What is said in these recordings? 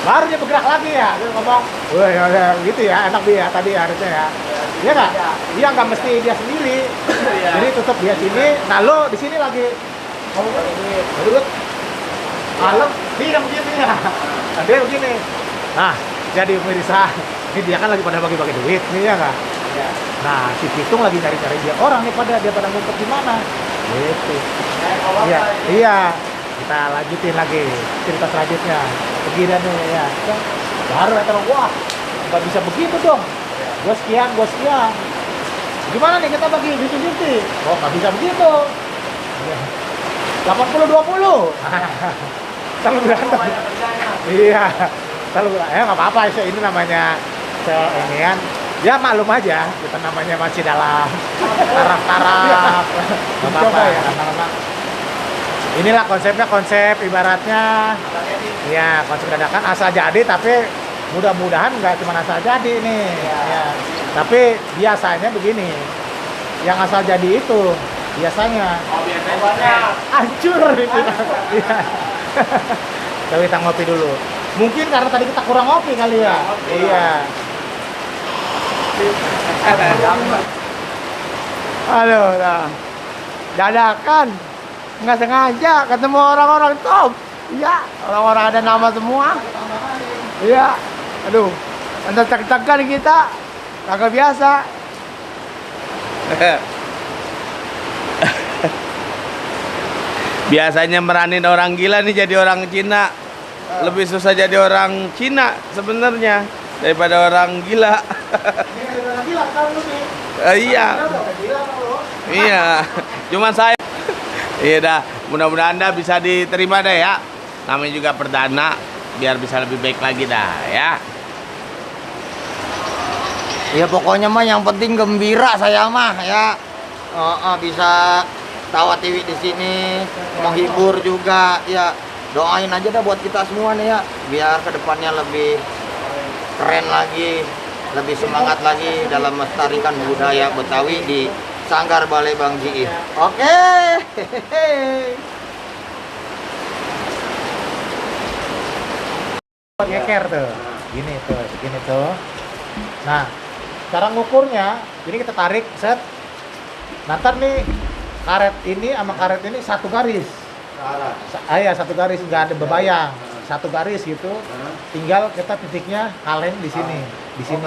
baru dia bergerak lagi ya. Dia ngomong, wah ya, gitu ya, enak dia tadi harusnya ya. Iya nggak? Dia nggak mesti dia sendiri. Jadi tutup dia sini. Nah lo di sini lagi ngomong duit. Malam dia begini ya. Nah, dia begini. Nah, jadi pemirsa, ini dia kan lagi pada bagi-bagi duit nih ya nggak? Nah, si Pitung lagi cari-cari dia orang nih dia pada ngumpet di mana? Gitu. Iya, iya. Kita lanjutin lagi cerita selanjutnya. Begini nih ya. Baru kata orang, wah, nggak bisa begitu dong. Gue sekian. Gimana nih kita bagi 50-50? Oh, nggak bisa begitu. 80-20. Selalu berantem. Iya. Selalu nggak apa-apa sih, ini namanya ini kan. Ya maklum aja, kita namanya masih dalam taraf-taraf. Nggak apa-apa ya. Inilah konsep ibaratnya. Ya, konsep dadakan asal jadi, tapi mudah-mudahan nggak cuma asal jadi nih. Ya. Tapi biasanya begini, yang asal jadi itu biasanya hancur itu. Iya. Coba kita ngopi dulu. Mungkin karena tadi kita kurang ngopi kali ya. Iya. Aduh, nah. Dadakan, nggak sengaja ketemu orang-orang top. Iya, orang-orang ada nama semua. Iya, aduh, anda cek-cekan kita, kagak biasa. Biasanya meranin orang gila nih jadi orang Cina. Lebih susah jadi orang Cina sebenarnya daripada orang gila. Iya. Iya. Cuman saya. Iya dah. Mudah-mudahan Anda bisa diterima dah ya. Namanya juga perdana, biar bisa lebih baik lagi dah ya. Ya pokoknya mah yang penting gembira saya mah ya. Bisa tawa TV di sini, menghibur juga ya. Doain aja dah buat kita semua nih ya, biar kedepannya lebih keren lagi, lebih semangat lagi dalam melestarikan budaya Betawi di Sanggar Balai Bang Jiih. Oke. Ngeker tuh, gini tuh. Nah, cara ngukurnya, ini kita tarik, set. Nanti nih karet ini sama karet ini satu garis. Iya, satu garis, nggak ada bebayang. Satu garis gitu. Tinggal kita titiknya kalen di sini, di sini.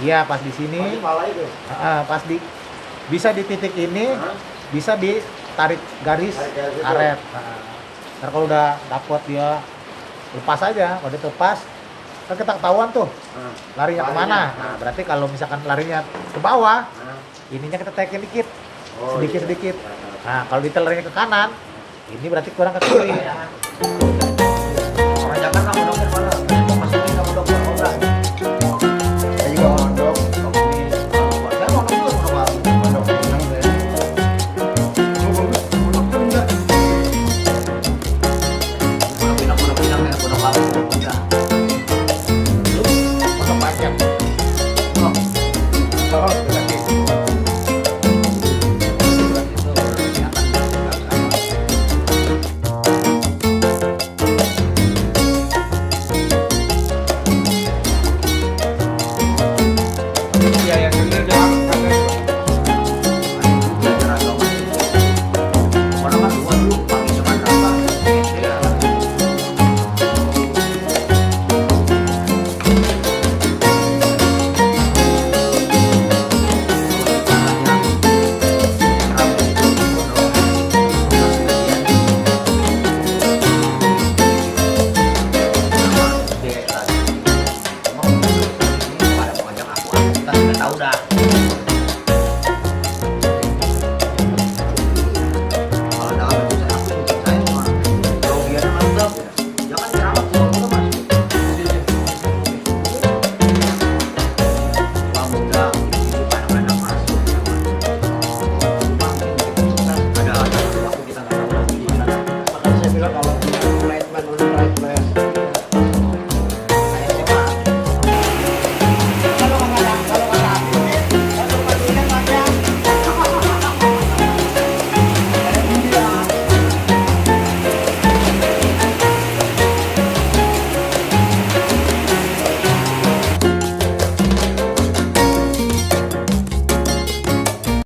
Iya, pas di sini. Pas di bisa di titik ini, bisa ditarik garis karet. Ntar kalau udah dapet dia lepas aja, kalau dia lepas kan kita ketahuan tuh larinya kemana. Nah, berarti kalau misalkan larinya ke bawah, ininya kita taikin dikit, sedikit. Nah, kalau ditelernya ke kanan, ini berarti kurang ke kiri.